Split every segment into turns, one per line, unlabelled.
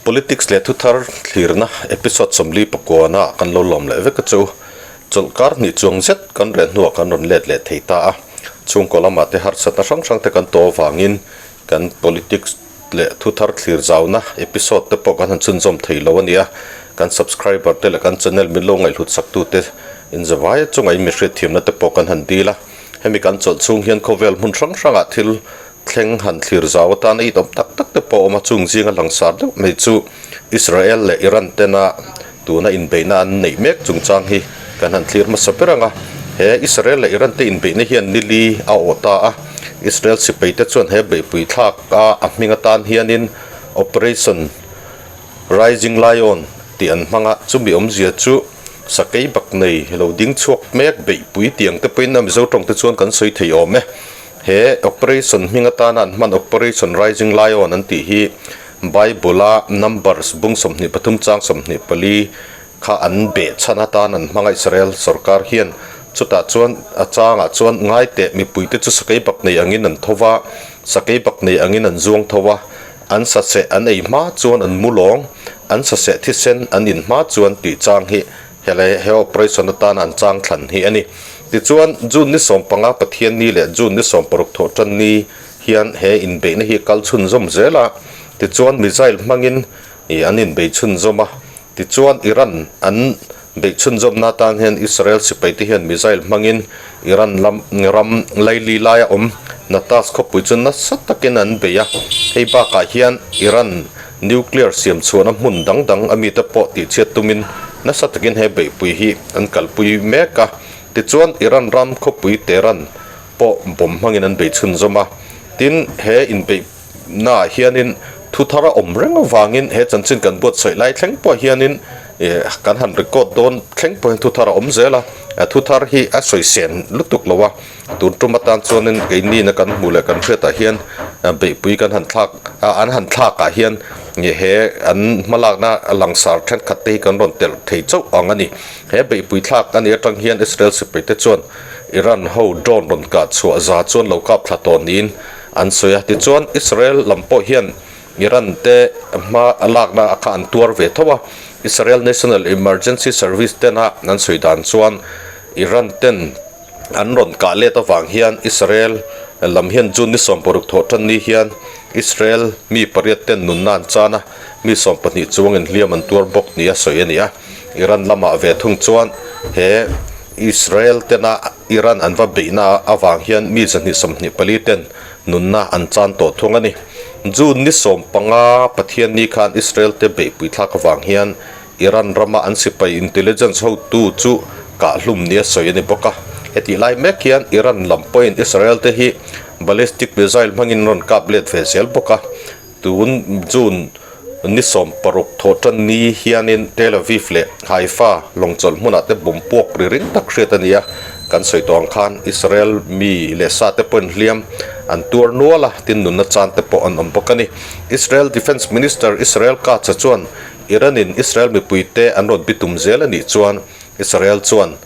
Politics leh thuthar thlirna episode 49 ah kan lo lawm leh vek a chu. Chawlhkar hnih chuang zet kan reh hnuah kan rawn let leh thei ta a. Chhungkaw lamah te harsatna hrang hrang te kan tawh avangin kan politics leh thuthar thlir zauna episode te pawh kan han chhunzawm thei lo a ni a. Kan subscriber te leh kan channel min lo ngaihhlut saktute inzavai chunga in mi hriatthiamna te pawh kan han dil a. Hemi kan chawlh chhung hian khawvel hmun hrang hrangah thil thleng han thlir zau atan a itawm tak tak te pawh a awm a, chung zinga langsar deuh mai chu Israel leh Iran tena tuna inbeihna an neih mek chungchang hi kan han thlir hmasa ber ang a. He Israel leh Iran te inbeihna hian nili a awh ta a, Israel sipai te chuan he beihpui thlak a a hming atan hianin Operation Rising Lion tih an hmang a, chumi awmzia chu sakei bak nei lo ding chhuak mek beihpui tiang te pawhin a Mizo tawng te chuan kan sawi thei awm e. He operation hming atana an hman Operation Rising Lion an tih hi Bible-a Numbers bung 23 chang 24 kha an beh chhan atan an hmang a Israel sorkar hian chutah chuan a changah chuan ngai teh mipuite chu sakei bak nei angin an tho va, sakei bak nei angin an zuang tho a, an saseh an ei hma chuan an mu lawng, an saseh thisen an in hma chuan tih chang hi Helai he operation atana an chang thlan hi a ni. Tichuan, June ni 15 Pathianni leh June ni 60 Thawhtanni hian he inbeihna hi kal chhunzawm zel a. Tichuan, missile hmangin an inbei chhunzawm a. Tichuan, Iran an beih chhunzawmna atan hian Israel sipaite hian missile hmangin Iran lam ram laili laia awm Natas khawpui chu nasa takin an bei a. Hei bakah hian Iran Nuclear siam chhuahna hmun dang dang a mite pawh tihchhiat tumin nasa takin he beihpui hi an kalpui mek a. Tichuan, Iran ram khawpui Tehran pawh bomb hmangin an bei chhunzawm a. Tin, he inbeihnaah hianin thu thar a awm reng avangin he chanchin kan buatsaih lai thleng pawh hianin kan han record dawn thleng pawh hian thu thar a awm zel a. Thu thar hi a sawi sen lutuk lo a. Tun tum atan chuanin keini na kan hmuh leh kan hriatah hian beihpui kan han thlak an han thlakah hian he an hmalakna langsar thenkhat te hi kan rawn telh thei chauh ang a ni. He beihpui thlak a nih atang hian Israel sipai te chuan Iran ho drone rawn kah chhuah za chuan lo kap thla tawh niin an sawi a. Tichuan Israel lam pawh hian Iran te hma lakna kha an tuar ve tho a. Israel National Emergency Service tena an sawi dan chuan Iran ten An rawn kah let avang hian Israel lam hian June ni 60 thawh tan ni hian Israel mi pariat ten nunna an chan a, mi 12 chuangin hliam an tuar bawk nia sawi a ni a. Iran lamah ve thung chuan he Israel tena Iran an va beihna avang hian mi 224 ten nunna an chan tawh thung a ni. June ni 15 Pathianni khan Israel te beihpui thlak avang hian Iran rama an sipai intelligence hotu chu kahhlum nia sawi a ni bawk a. Hetih lai mek hian Iran lam pawhin Israel te hi ballistic missile hmangin rawn kap let ve zel bawk a. Tun June ni 60 thawhtan ni hianin Tel Aviv leh Haifa lawngchawlh hmunah te bawm puak ri ring tak hriat a ni a. Kan sawi tawh ang khan Israel mi leh sa te pawhin hliam an tuar nual a, tin nunna chan te pawh an awm bawk a ni. Israel Defence Minister Israel Katz chuan Iran-in Israel mipuite an rawn bitum zel a nih chuan Israel chuan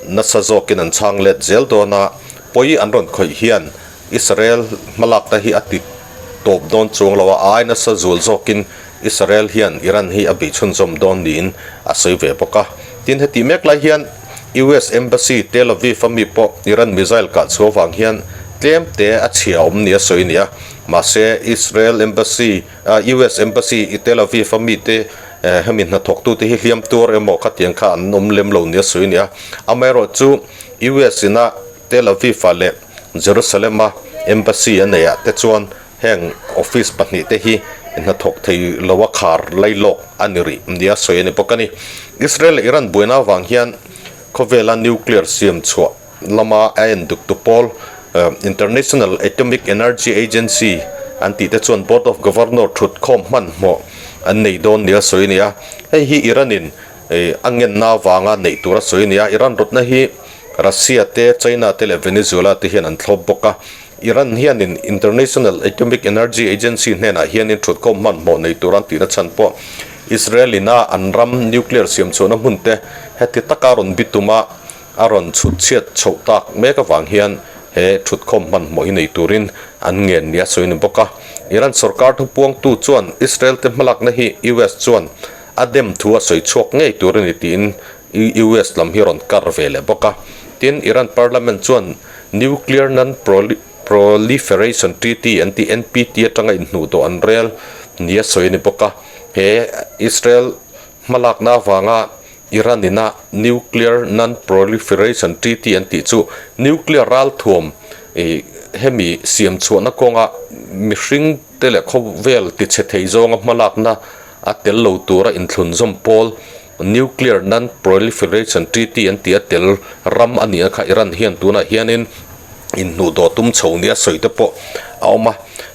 nasa zawkin an chhang let zel dawn a, pawi an rawn khawih hian Israel hmalakna hi a ti tawp dawn chuang lo a, ai nasa zual zawkin Israel hian Iran hi a bei chhunzawm dawn niin a sawi ve bawk a. Tin, heti mek lai hian US Embassy Tel Aviv a mi pawh Iran missile kah chhuah vang hian tlem te a chhia awm nia sawi a ni a, mahse Israel Embassy US Embassy i Tel Aviv a mite hemi hnathawktute hi hliam tuar emaw khatiang kha an awm lem lo nia sawi a ni a. Amaherawhchu US ina Tel Aviv ah leh Jerusalem a Embassy a neih ah te chuan heng office pahnih te hi hnathawk thei lo a khar lailawk a ni rih nia sawi a ni bawk a ni. Israel leh Iran buaina avang hian khawvela nuclear siam chhuah lama a en duktu pawl International Atomic Energy Agency an tih te chuan Board of Governor thut khawm hmanhmawh an nei dawn nia sawi a ni a. Hei hi Iran-in a ngenna avanga neih tura sawi a ni a. Iran rawtna hi Russia te, China te leh Venezuela te hian an thlawp bawk a. Iran hianin International Atomic Energy Agency hnenah hianin thut khawm hmanhmawh nei tura an tihna chhan pawh Israel-in a an ram nuclear siam chhuahna hmun te heti taka rawn bitum a, A rawn chhut chhiat chhoh tak mek avang hian he thutkhawm hmanhmawh hi nei turin an ngen nia sawi a ni bawk a. Iran sorkar thupuangtu chuan Israel te hmalakna hi US chuan a dem thu a sawi chhuak ngei tur a ni tiin US lam hi rawn kar ve leh bawk a. Tin, Iran parliament chuan Nuclear Non-Proliferation Treaty an tih NPT atanga inhnuhdawh an rel nia sawi a ni bawk a. He Israel hmalakna avanga Iran ina Nuclear Non-Proliferation Treaty an tih chu nuclear ralthuam hemi siam chhuahna kawnga mihring te leh khawvel tichhe thei zawnga hmalakna a tel lo tura inthlunzawm pawl Nuclear Non-Proliferation Treaty an tih a tel ram a nih a kha Iran hian tunah hianin inhnuhdawh tum chho nia sawi te pawh a awm a.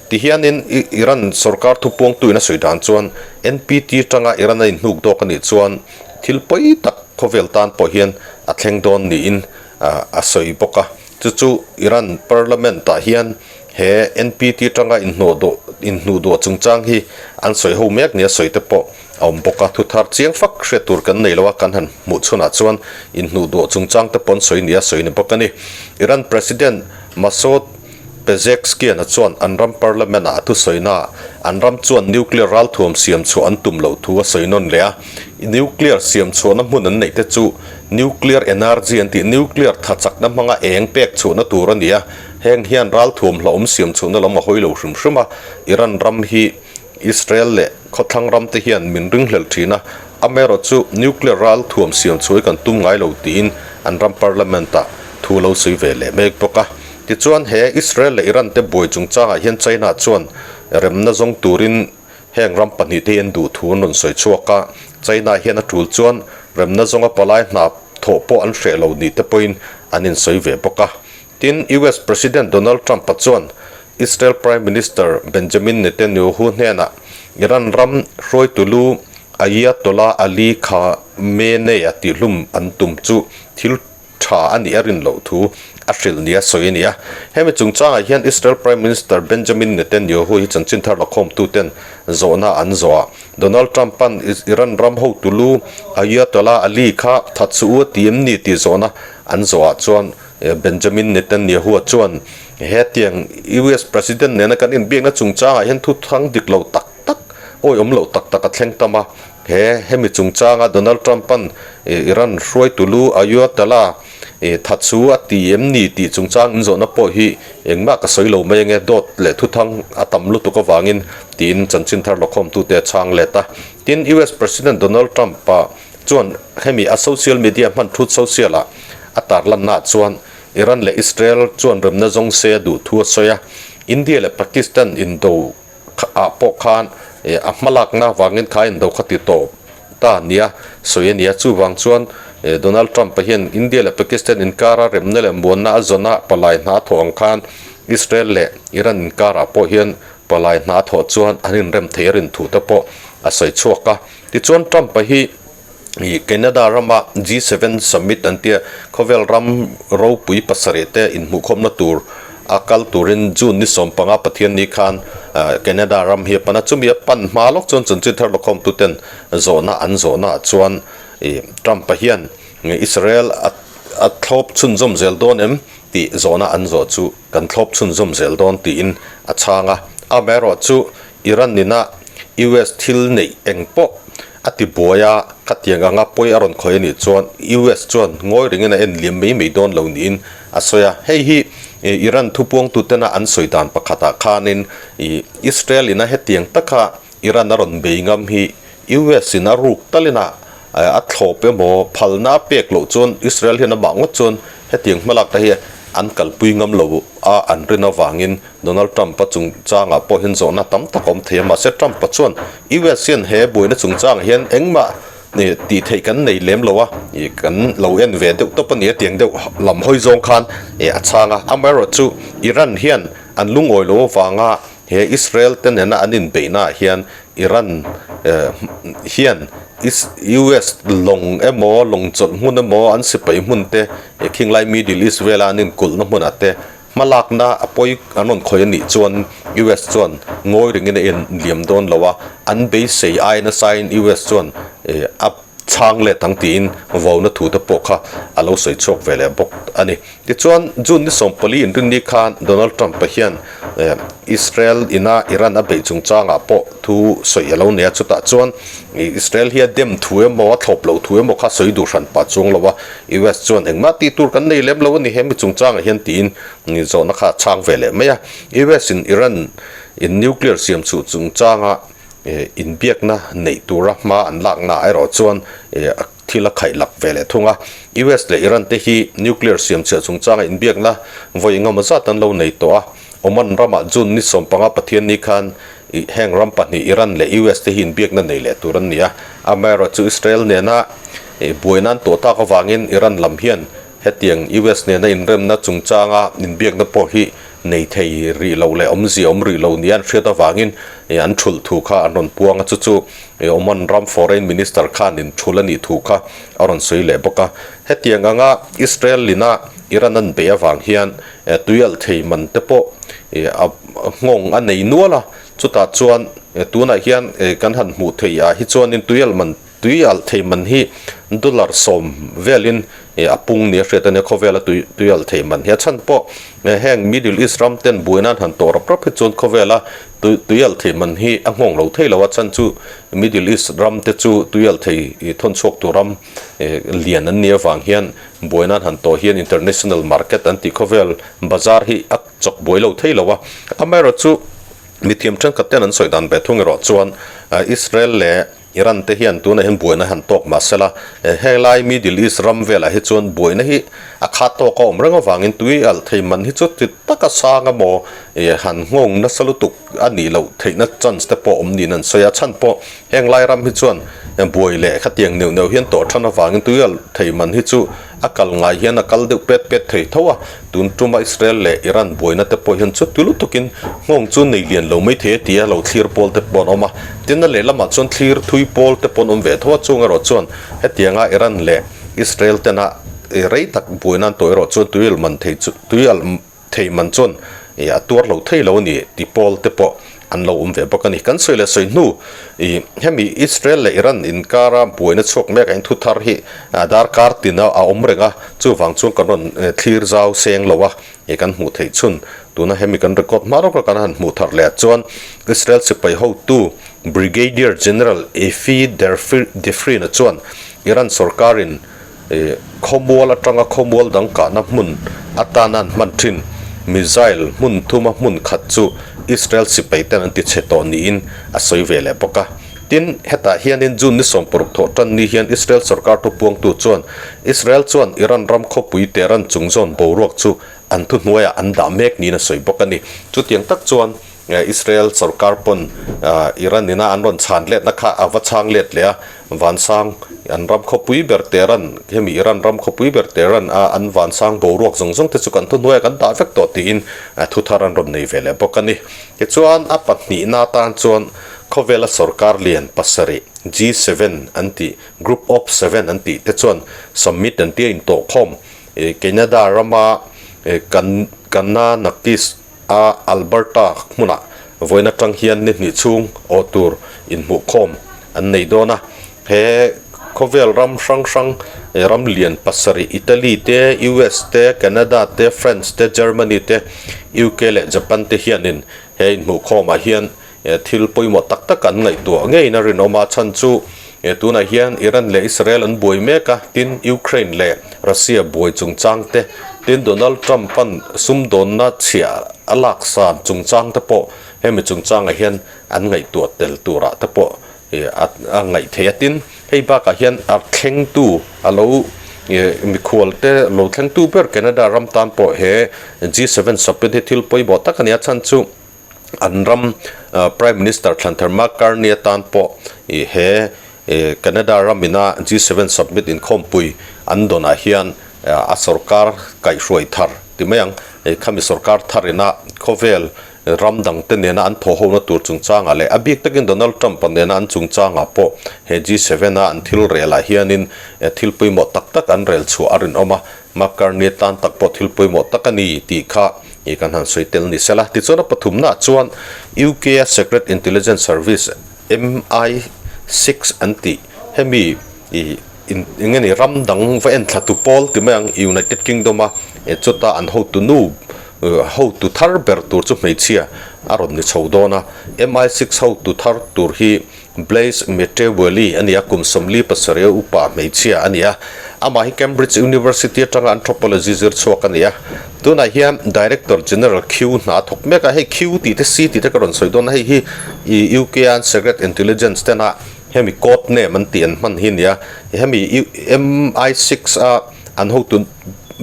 Tihianin Iran sorkar thupuangtuin a sawi dan chuan NPT tanga Iran a inhnuk dawk a nih chuan thil pawi tak khawvel tan pawh hian a thleng dawn niin a sawi bawk a. Chu chu Iran Parliament-ah hian he NPT tanga inhnuhdawh chungchang hi an sawi ho mek nia sawi te pawh a awm bawk a. Thuthar chiang fak hriat tur kan nei lo a, kan han hmuh chhunah chuan inhnuhdawh chungchang te pawh an sawi nia sawi a ni bawk a ni. Iran President Masoud Pezeshkian-a chuan an ram Parliament-ah a thusawi na an ram chuan nuclear ralthuam siam chhuah an tum loh thu a sawi nawn leh a. Nuclear siam chhuahna hmun an neih te chu nuclear energy an tih nuclear tha chakna hmanga eng pek chhuahna tur a ni a. Heng hian ralthuam hlauhawm siam chhuahna lam a hawi lo hrim hrim a. Iran ram hi Israel leh khawthlang ram te hian min ringhlelh thin a, amaherawh chu nuclear ralthuam siam chhuah hi kan tum ngai lo tiin an ram parliament-ah thu lo sawi ve leh mek bawk a. Tichuan he Israel leh Iran te buai chungchangah hian China chuan remna zawng turin heng ram pahnihte hi an duh thu an rawn sawi chhuak a, China hian a tul chuan remna zawnga palai hna thawh pawh an hreh lo ni te pawhin an insawi ve bawk a. Tin, US President Donald Trump-a chuan Israel Prime Minister Benjamin Netanyahu hnenah Iran ram hruaitu lu Ayatollah Ali Khamenei-a tihlum an tum chu thil tha a nih a rin loh thu a hrilh nia sawi a ni a. Hemi chungchangah hian Israel Prime Minister Benjamin Netanyahu hi chanchin thar lakhawmtuten zawhna an zawh a. Donald Trump-a'n Iran ram hotu lu Ayatollah Ali kha that suh u a ti em ni tih zawhna an zawhah chuan Benjamin Netanyahu-a chuan hetiang US President nena kan inbiakna chungchangah hian thu thang dik lo tak tak, awihawm loh tak tak a thleng tam a. He hemi chungchanga Donald Trump-a'n Iran hruaitu lu Ayatollah that chu a ti em ni tih chungchang inzawhna pawh hi engmah ka sawi lo mai ange, dawt leh thuthang a tam lutuk avangin tiin chanchin thar lawkhawmtute a chhang let a. Tin, US President Donald Trump-a chuan hemi a social media hman Truth Social-ah a tarlannaah chuan Iran leh Israel chuan remna zawng se a duh thu a sawi a, India leh Pakistan indo ah pawh khan a hmalakna vangin kha indo kha ti tawp ta nia sawi a ni a. Chuvang chuan Donald Trump-a hian India leh Pakistan inkara remna leh muanna a zawn a palai hna a thawh ang khan Israel leh Iran inkarah pawh hian palai hna a thawh chuan an inrem thei a rin thu te pawh a sawi chhuak a. Tichuan Trump-a hi ih Canada rama G7 summit an tia khawvel ram ropui pasarih te inhmuhkhawmna tur a kal turin June ni 15 Pathianni khan Canada ram hi a pan a, chumi a pan hma lawk chuan chanchin thar lawkhawmtu ten zawhna an zawhna ah chuan ih Trump-a hian Israel a a thlawp chhunzawm zel dawn em tih zawhna an zawh chu kan thlawp chhunzawm zel dawn tiin a chhang a, amaherawhchu Iran nina US thil neih eng pawh a ti buai a, khatiang anga pawi a rawn khawih a nih chuan US chuan ngawi rengin a en liam mai mai dawn lo niin a sawi a. Hei hi Iran thupuangtutena an sawi dan pakhatah khanin Israel ina hetiang taka Iran a rawn bei ngam hi US in a ruk talin a a thlawp emaw phalna a pek loh chuan Israel hian amah ngawt chuan hetiang hmalak te hi an kalpui ngam lo a an rin avangin Donald Trump-a chungchangah pawh hian zawhna tam tak a awm thei a, mahse Trump-a chuan US hian he buaina chungchangah hian engmah tih theih kan nei lem lo a, kan lo en ve deuh tawp a ni a tiang deuh lam hawi zawng khan a chhang a. Amaherawhchu Iran hian an lungawi lo avanga he Israel te nena an inbeihnaah hian Iran hian US lawng emaw lawng chawlh hmun emaw an sipai hmun te khinglai Middle East vela an inkulhna hmunah te Hmalakna a pawi an rawn khawih a nih chuan US chuan ngawi rengin a en liam dawn lo a, an beisei ai nasain US chuan a chhang. chhang let ang tiin vauna thu te pawh kha a lo sawi chhuak ve leh bawk a ni. Tichuan, June ni 14 inrinni khan Donald Trump-a hian Israel ina Iran a beih chungchangah pawh thu sawi a lo nei a, chutah chuan Israel hi a dem thu emaw a thlawp loh thu emaw kha sawi duh hran pah chuang lo a, US chuan engmah tih tur kan nei lem lo a ni he mi chungchangah hian tiin zawhna kha a chhang ve leh mai a. US in Iran in nuclear siam chhuh chungchanga inbiakna neih tura hma an lakna erawh chuan thil a khaih lak ve leh thung a. US leh Iran te hi nuclear siam chhiah chungchanga inbiakna vawi engemaw zat an lo nei tawh a. Oman ramah June ni 15 Pathianni khan heng ram pahnih Iran leh US te hi inbiakna nei leh tur an ni a. Amaherawhchu Israel nena buaina an tuah tak avangin Iran lam hian hetiang US nena inremna chungchanga inbiakna pawh hi nei thei rih lo leh awmzia awm rih lo nia an hriat avangin an thulh thu kha an rawn puang a, chu chu Oman ram Foreign Minister khanin thulh a nih thu kha a rawn sawi leh bawk a. Hetiang anga Israel ina Iran an beih avang hian tuialh thei man te pawh a nghawng a nei nual a, chutah chuan tunah hian kan han hmuh theih ah hi chuanin tuialh man Tui alh thei man hi dollar 10 velin a pung nia hriat a nia, khawvela tui tui alh thei man hi a chhan pawh heng Middle East ram ten buaina an han tawh rap rap hi chuan khawvela tui tui alh thei man hi a nghawng lo thei lo a chhan chu Middle East ram te chu tui alh thei thawn chhuak tur ram lian an nih avang hian buaina an han tawh hian international market an tih khawvel bazar hi a chawk buai lo thei lo a, amaherawhchu mithiam thenkhat ten an sawi dan ve thung erawh chuan Israel leh Iran te hian tunah hian buaina han tawk mah sela, helai Middle East ram velah hi chuan buaina hi a khat tawk a awm reng avangin tui alh thei man hi chu ti taka sang emaw han nghawng nasa lutuk a nih loh theihna chance te pawh awm niin an sawi a, chhan pawh heng lai ram hi chuan buai leh khatiang neuh neuh hian tawh than avangin tui alh thei man hi chu A kal ngai hian a kal deuh pet pet thei tho a, tun tuma Israel leh Iran buaina te pawh hian chuti lutukin nghawng chu nei lian lo mai thei a ti a, lo thlir pawl te pawh an awm a. Tin, a lehlamah chuan thlir thui pawl te pawh an awm ve tho a, chung erawh chuan hetianga Iran leh Israel tena rei tak buaina an tawh erawh chuan tuialh man thei chu tuialh thei man chuan a tuar lo thei lo a ni ti pawl te pawh an lo awm ve bawk a ni. Kan sawi leh sawi hnu ih hemi Israel leh Iran inkara buaina chhuak mek a in thu thar hi darkar tina a awm reng a, chuvang chuan kan rawn thlir zau seng lo a ih kan hmuh theih chhun tuna hemi kan record hma rawk a kan han hmuh thar leh ah chuan Israel sipai hotu Brigadier General Efi Defrin-a chuan Iran sorkarin Khawmual atanga khawmual dang kahna hmun atana an hman thin missile hmun thuma hmun khat chu Israel sipai ten an ti chhe tawh niin a sawi ve leh bawk a. Tin, hetah hianin June ni 60 thawh tan ni hian Israel sorkar thupuangtu chuan Israel chuan Iran ram khawpui Tehran chung zawn boruak chu an thuhnuaiah an dah mek niin a sawi bawk a ni. Chutiang tak chuan Israel sorkar pawn Iran ina an rawn chhan letna kha a va chhang let leh a, vansang an ram khawpui ber Tehran, hemi Iran ram khawpui ber Tehran a an vansang boruak zawng zawng te chu kan thuhnuaiah kan dah vek tawh tiin thu thar an rawn nei ve leh bawk a ni. Tichuan a pahnihna atan chuan khawvela sorkar lian pasarih, G7 an tih, Group of Seven an tih te chuan summit an tia intawhkhawm Canada rama Kananakis, A Alberta hmunah vawiin atang hian ni hnih chhung awh tur inhmuhkhawm an nei dawn a. He khawvel ram hrang hrang ram lian pasarih Italy te, US te, Canada te, France te, Germany te, UK leh Japan te hianin he inhmuhkhawmah hian thil pawimawh tak tak an ngaihtuah ngeiin a rinawm a. Chhan chu tunah hian Iran leh Israel an buai mek a, tin Ukraine leh Russia buai chungchang te, tin Donald Trump-a'n sumdawnna chhiah a laksan chungchang te pawh hemi chungchangah hian an ngaihtuah tel turah te pawh a ngaih theih a. Tin, hei bakah hian a thlengtu a lo mikhual te lo thlengtu ber Canada ram tan pawh he G7 summit hi thil pawimawh tak a ni a. Chhan chu An ram Prime Minister Thlanthar Mark Carney atan pawh he Canada ram ina G7 summit inkhawmpui an dawnah hian a sorkar kaihhruai thar ti mai ang. Khami sorkar thar ina khawvel ram dangte nena an thawhhona tur chungchangah leh a bik takin Donald Trump-a nena an chungchangah pawh he G7 a an thil relah hianin thil pawimawh tak tak an rel chhuah a rinawm a. Mark Carney tan tak pawh thil pawimawh tak a ni tih kha i kan han sawi tel ni sela. Tichuan a pathumnaah chuan UK a Secret Intelligence Service, MI6 an tih hemi i Eng nge ni ram dang va en thla tu pawl ti mai ang United Kingdom a chuta an hotu nu hotu thar ber tur chu hmeichhia a rawn ni chho dawn a. MI6 hotu thar tur hi Blaise Metreweli a ni a, kum 47 a upa hmeichhia a ni a. Amah hi Cambridge University atanga anthropology zir chhuak a ni a. Tunah hian Director General Q hna a thawk mek a, hei Q tih te C tih te ka rawn sawi dawn a, hei hi UK a an Secret Intelligence tena Hemi code name an tih an hman hi a ni a, hemi MI6 a an hotu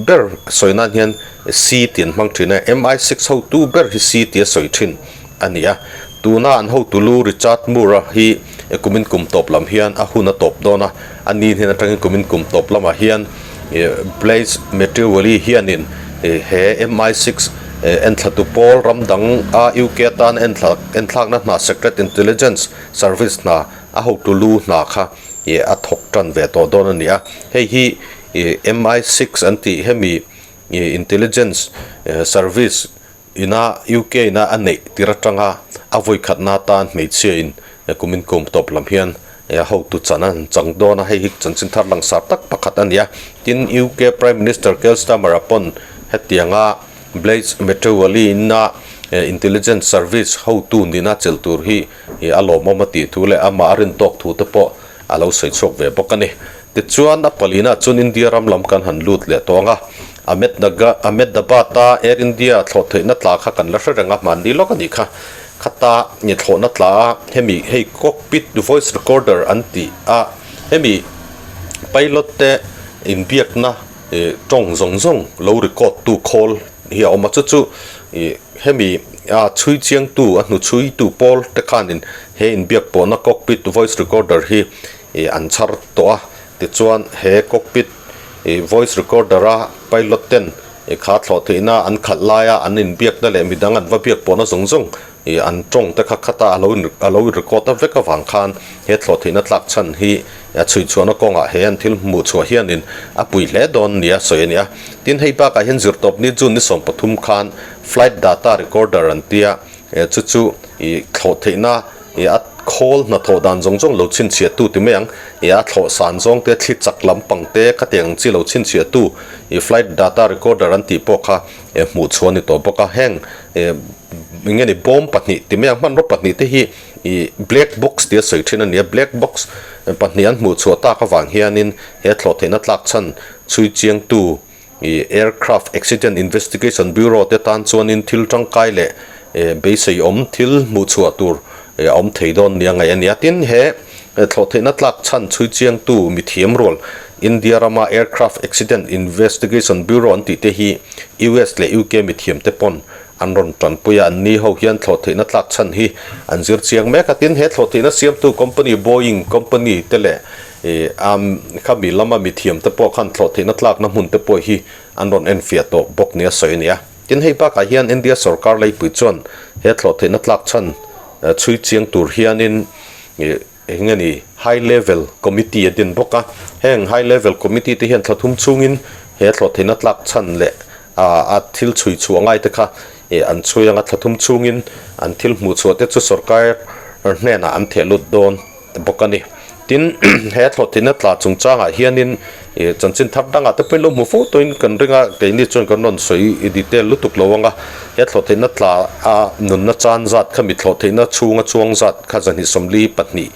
ber sawi nan hian C tih an hmang thin a, MI6 hotu ber hi C tih a sawi thin a ni a. Tuna an hotu lu Richard Moore-a hi kumin kum tawp lam hian a hun a tawp dawn a, a ni hnen atangin kumin kum tawp lamah hian Blaise Metreweli hianin he MI6 enthlatu pawl ram dang a UK atan enthlakna hna Secret Intelligence Service hna a hotu lu hna kha ih a thawk tan ve tawh dawn a ni a, hei hi ih MI6 an tih hemi ih intelligence service ina UK ina a neih tir atanga a vawi khatna atan hmeichhia in kumin kum tawp lam hian a hotu chan a han chang dawn a, hei hi chanchin thar langsar tak pakhat a ni a, tin UK Prime Minister Keir Starmer-a pawn hetianga Blaise Metreweli ina intelligence service hotu nihna chelh tur hi a lawmawm a tih thu leh amah a rin tawk thu te pawh a lo sawi chhuak ve bawk a ni. Tichuan, a palina chuan India ram lam kan han lut leh tawng a, Ahmedabad-a Air India thlawh theihna tla kha kan la hre reng a, hmanni lawk a nih kha. Khata nge thlawhna tla a, hemi hei cockpit voice recorder an tih a, hemi pilot te inbiakna tawng zawng zawng lo record tu khawl hi a awm a, chu chu ih hemi a chhui chiangtu a hnu chhuitu pawl te khanin he inbiak pawhna cockpit voice recorder hi ih an chhar tawh a, tichuan he cockpit ih voice recorder a pilot ten ih kha thlawh theihna an khalh laia an inbiakna leh midang an va biak pawhna zawng zawng ih an tawng te kha khata a lo in a lo in record a vek avang khan he thlawh theihna tlak chhan hi A chhuichhuahna kawngah he an thil hmuh chhuah hianin a pui hle dawn nia sawi a ni a. Tin, hei bakah hian zirtawpni June ni 13 khan Flight Data Recorder an tia, chu chu ih thlawh theihna ih a khawl hnathawh dan zawng zawng lo chhinchhiahtu ti mai ang, ih a thlawh san zawng te, thli chak lampang te khatiang ang chi lo chhinchhiahtu ih Flight Data Recorder an tih pawh kha hmuh chhuah a ni tawh bawk a. Heng ih eng nge ni bawm pahnih ti mai ang, hmanraw pahnih te hi Ih black box tia sawi thin a ni a, black box pahnih an hmuh chhuah tak avang hianin he thlawh theihna tlak chhan chhui chiangtu ih Aircraft Accident Investigation Bureau te tan chuanin thil tangkai leh beisei awm thil hmuh chhuah tur a awm thei dawn nia ngaih a ni a. Tin, he thlawh theihna tlak chhan chhui chiangtu mithiam rual India rama Aircraft Accident Investigation Bureau an tih te hi US leh UK mithiam te pawn An rawn tanpui a, anni ho hian thlawh theihna tlak chhan hi an zir chiang mek a, tin he thlawh theihna siamtu company Boeing company te leh ih am khami lama mithiam te pawh khan thlawh theihna tlakna hmun te pawh hi an rawn enfiah tawh bawk nia sawi a ni a. Tin hei bakah hian India sorkar leipui chuan he thlawh theihna tlak chhan chhui chiang tur hianin ih Eng nge ni, High Level Committee a din bawk a, heng High Level Committee te hian thla thum chhungin he thlawhtheihna tlak chhan leh a thil chhui chhuah ngai te kha an chhui ang a, thla thum chhungin an thil hmuh chhuah te chu sorkar hnenah an theh lut dawn bawk a ni. Tin, he thlawhtheihna tla chungchangah hianin chanchin thar dangah te pawhin lo hmu fo tawhin kan ring a, keini chuan kan rawn sawi detail lutuk lo ang a, he thlawhtheihna tla a nunna chan zat kha mi thlawhtheihna chhunga chuang zat kha 242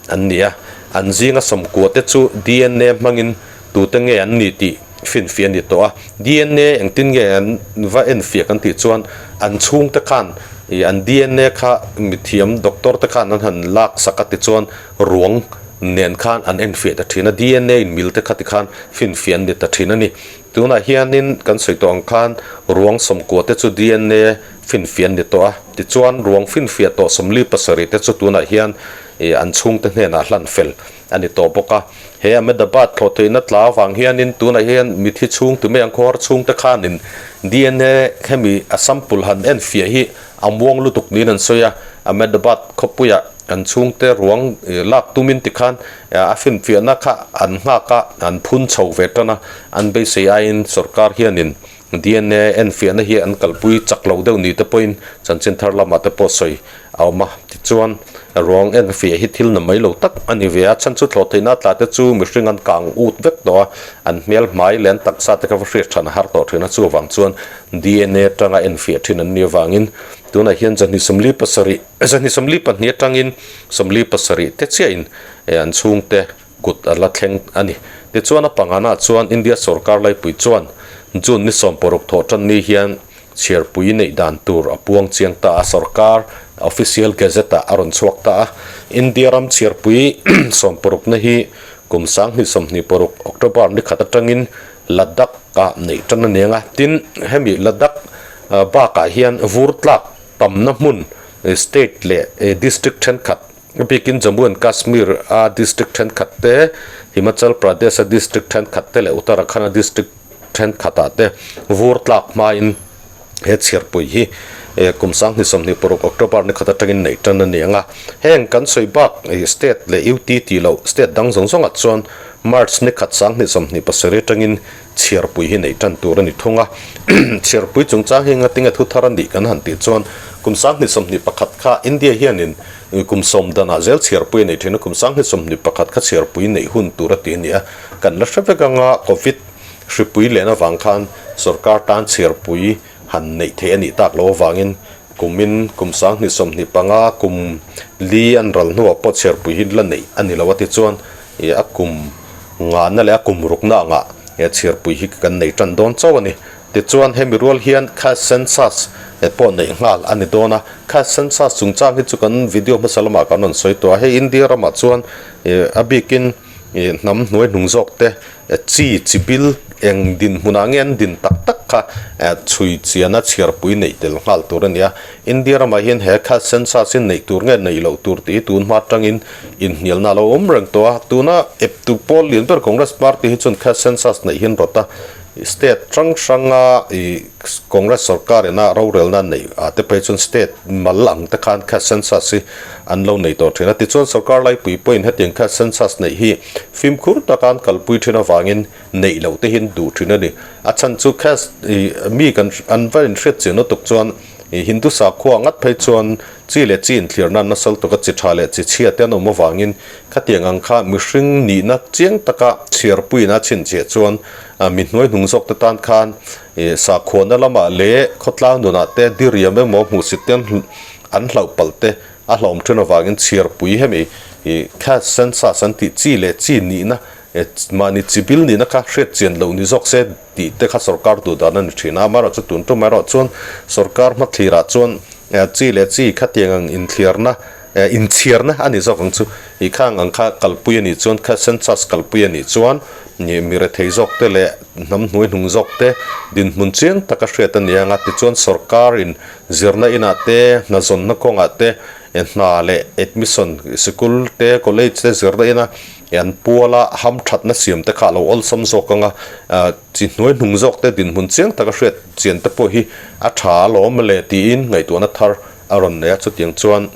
an ni a, an zinga sawmkua te chu dna hmangin tute nge an ni tih finfiah a ni tawh a, dna engtin nge an va enfiah kan tih chuan an chhungte khan ih an dna kha mithiam doctor te khan an han lak sak a tichuan ruang nen khan an enfiah ta thin a, dna in mil te kha tikhan finfiah an ni ta thin a ni. Tunah hianin kan sawi tawh ang khan ruang sawmkua te chu dna finfiah an ni tawh a, tichuan ruang finfiah tawh 47 te chu tunah hian ih an chhungte hnenah hlan fel a ni tawh bawk a. He Ahmedabad thlawh theihna tla avang hianin tunah hian mithi chhung tu mai ang khawhar chhungte khanin dna hemi a sample han enfiah hi a muang lutuk niin an sawi a, Ahmedabad khawpuiah An chhungte ruang lak tumin tikhan a finfiahna kha an nghak a, an phun chho ve tan a, an beisei aiin sorkar hianin dna enfiahna hi an kalpui chak lo deuh ni te pawhin chanchin thar lamah te pawh sawi a awm a. Tichuan. Ruang en fiah hi thil na mai lo tak a ni ve a, chhan chu thlawh theihna tla te chu mihring an kang ut vek tawh a, an hmel hmai leh an taksa te kha va hriat than a har tawh thin a, chuvang chuan DNA atanga en fiah thin an nih avangin tunah hian 27, 22 atangin 47 te chiahin an chhungte kut a la thleng a ni. Tichuan a pangana chuan India sorkar laipui chuan June ni 16 thawh tan ni hian Chhiarpui neih dan tur a puang chiang ta a, sorkar official gazette ah a rawn chhuak ta a. India ram chhiarpui sawmparukna hi kum 2026 October ni khat atangin Ladakh ah neih tan a niang a. Tin, hemi Ladakh bakah hian vur tlak tamna hmun state leh district thenkhat, a bikin Jammu and Kashmir a district thenkhat te, Himachal Pradesh a district thenkhat te leh Uttarakhand a district thenkhatah te vur tlak hmain he chhiarpui hi kum 2026 October ni khat atangin neih tan a ni ang a. Heng kan sawi bak state leh UT tih loh state dang zawng zawngah chuan March ni khat 2027 atangin chhiarpui hi neih tan tur a ni thung a. Chhiarpui chungchang hi ngatinge thu thar a nih kan han tih chuan kum 2021 kha India hianin kum sawm danah zel chhiarpui a nei thin a, kum 2021 kha chhiarpui neih hun tur a ti a ni a. Kan la hre vek anga Covid hripui len avang khan sorkar tan chhiarpui han neih theih a nih tak loh avangin kumin kum 2025 kum li an ral hnuah pawh chhiarpui hi la neih a ni lo a tichuan ih a kum ngahna leh a kum rukna angah he chhiarpui hi kan nei tan dawn chauh a ni. Tichuan hemi rual hian cash census pawh neih nghal a ni dawn a, cash census chungchang hi chu kan video hmasa lamah kan rawn sawi tawh a, hei India ramah chuan ih a bikin Ih hnam hnuai hnung zawk te chi chi bil eng dinhmunah nge an din tak tak kha chhui chiana chhiarpui neih tel nghal tur a ni a. India ramah hian he caste census hi neih tur nge neih loh tur tih hi tun hma atangin inhnialna a lo awm reng tawh a. Tuna eptu pawl lian ber Congress party hi chuan caste census neih hi an rawt a. State hrang hranga ih Congress sorkar ina rorelna neih ah te phei chuan state mal ang te khan caste census hi an lo nei tawh thin a. Tichuan sorkar laipui pawhin hetiang caste census neih hi fimkhur taka an kalpui thin avangin neih loh te hi an duh thin a ni. A chhan chu caste ih mi kan an va inhriat chian lutuk chuan ih Hindu sakhua ngat phei chuan chi leh chi inthlirna an nasal tuk a, chi tha leh chi chhia te an awm avangin khatiang ang kha mihring nihna chiang taka chhiarpuiin a chhinchhiah chuan A mi hnuai hnung zawk te tan khan ih sakhuana lamah leh khawtlang nunah te diriam emaw hmuhsit te an hlauh palh te a hlauhawm thin avangin chhiarpui hemi ih caste census an tih chi leh chi nihna mahni chi bil nihna kha hriat chian loh ni zawk se tih te kha sorkar duh dan a ni thin a. Amaherawhchu tun tum erawh chuan sorkar hmathlirah chuan chi leh chi khatiang ang inthliarna inchhiarna a ni zawk ang chu ih khang ang kha kalpui a nih chuan caste census kalpui a nih chuan Nih mi rethei zawk te leh hnam hnuai hnung zawk te dinhmun chiang taka hriat a ni ang a, tichuan sorkarin zirna inah te, hnazawnna kawngah te, hna leh admission sikul te, college te zirna ina an puala hamthatna siam te kha a lo awlsam zawk ang a, chi hnuai hnung zawk te dinhmun chiang taka hriat chian te pawh hi a tha alawm le tiin ngaihtuahna thar a rawn nei a, chutiang chuan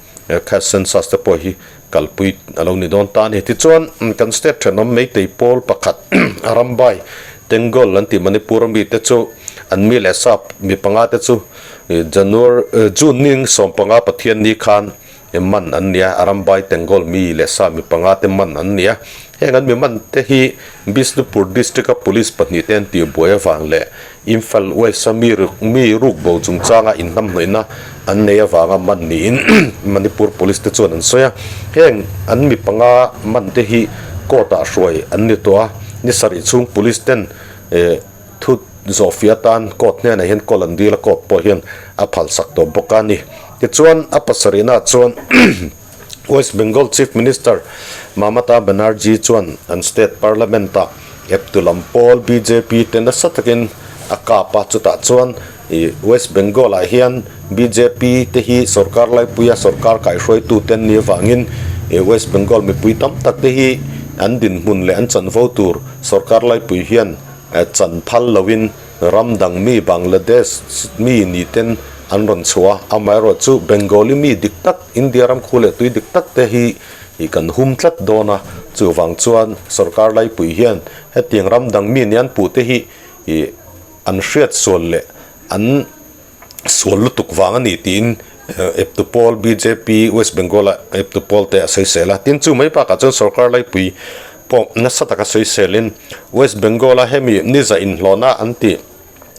caste census te pawh hi kalpui a lo ni dawn ta a ni. Tichuan, kan state thenawm Meitei pawl pakhat Arambai Tengol an tih Manipur a mite chu an mi leh sap mi panga te chu January June ning 15 Pathianni khan man an ni a, Arambai Tengol mi leh sa mi panga te man an ni a. Heng an mi man te hi Bishnupur district a police pahnih te an tihbuai avang leh Imphal West a mi mi ruk bo chungchanga inhnamhnawihna an nei avanga man niin Manipur Police te chuan an sawi a. Heng an mi panga man te hi court ah hruai an ni tawh a, ni sarih chhung police ten thu zawhfiah atan court hnenah hian call an dil a, court pawh hian a phalsak tawh bawk a ni. Tichuan a pasarihna chuan West Bengal Chief Minister Mamata Banerjee chuan an state parliament-ah eptu lam pawl bjp te nasa takin a kap a, chutah chuan ih West Bengal-ah hian bjp te hi sorkar laipuia sorkar kaihhruaitute an nih avangin ih West Bengal mipui tam tak te hi an dinhmun leh an chanvo tur sorkar laipui hian chan phal loin Ram dang mi Bangladesh mi ni ten an rawn chhuah a, amaherawh chu Bengali mi dik tak, India ram khu leh tui dik tak te hi ih kan hum tlat dawn a, chuvang chuan sorkar laipui hian hetiang ram dang mi ni an puh te hi ih an hriat sual leh an sual lutuk vang a ni tiin. Eptu pawl bjp West Bengal a eptu pawl te a sawisel a, tin chu mai bakah chuan sorkar laipui pawh nasa taka sawiselin West Bengal a hemi niza inhlawhna an tih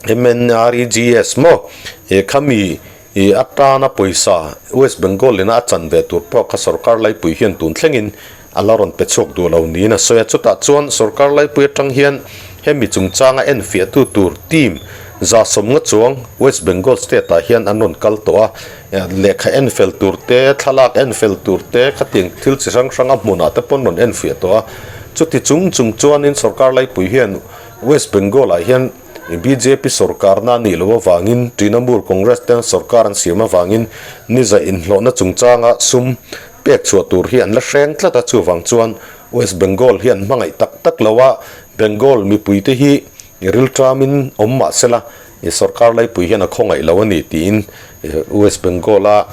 MNREGS maw he khami ih atana pawisa West Bengal ina a chan ve tur pawh kha sorkar laipui hian tun thlengin a la rawn pe chhuak duh lo niin a sawi a. Chutah chuan sorkar laipui atang hian hemi chungchanga enfiahtu tur team 150 chuang West Bengal state ah hian an rawn kal tawh a, lehkha enfel tur te, thlalak enfel tur te khatiang thil chi hrang hrang a hmunah te pawn rawn enfiah tawh a. Chuti chung chung chuanin sorkar laipui hian West Bengal ah hian bjp sorkarna a nih loh avangin Trinamool Congress ten sorkar an siam avangin niza inhlawhna chungchanga sum pek chhuah tur hi an la hreng tlat a, chuvang chuan West Bengal hi an hmangaih tak tak lo a, Bengal mipuite hi rilṭamin awm mah sela sorkar laipui hian a khawngaih lo a ni tiin West Bengal-a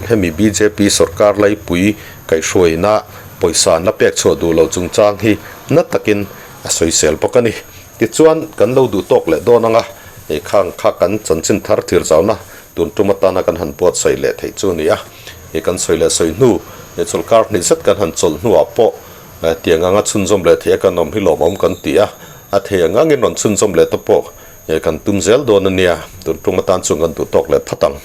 hemi bjp sorkar laipui kaihhruaina pawisa an la pek chhuah duh lo chungchang hi na takin a sawisel bawk a ni. Tichuan kan lo duh tawk leh dawn ang a, khang kha kan chanchin thar thir zauna tun tum atana kan han buatsaih leh theih chu a ni a. He kan sawi leh sawi hnu, he chawlhkar hnih zet kan han chawlh hnuah pawh tiang anga chhunzawm leh theih a kan awm hi lawmawm kan ti a, a thei ang angin rawn chhunzawm leh te pawh kan tum zel dawn a nia, tun tum atan chuan kan duh tawk leh phat ang.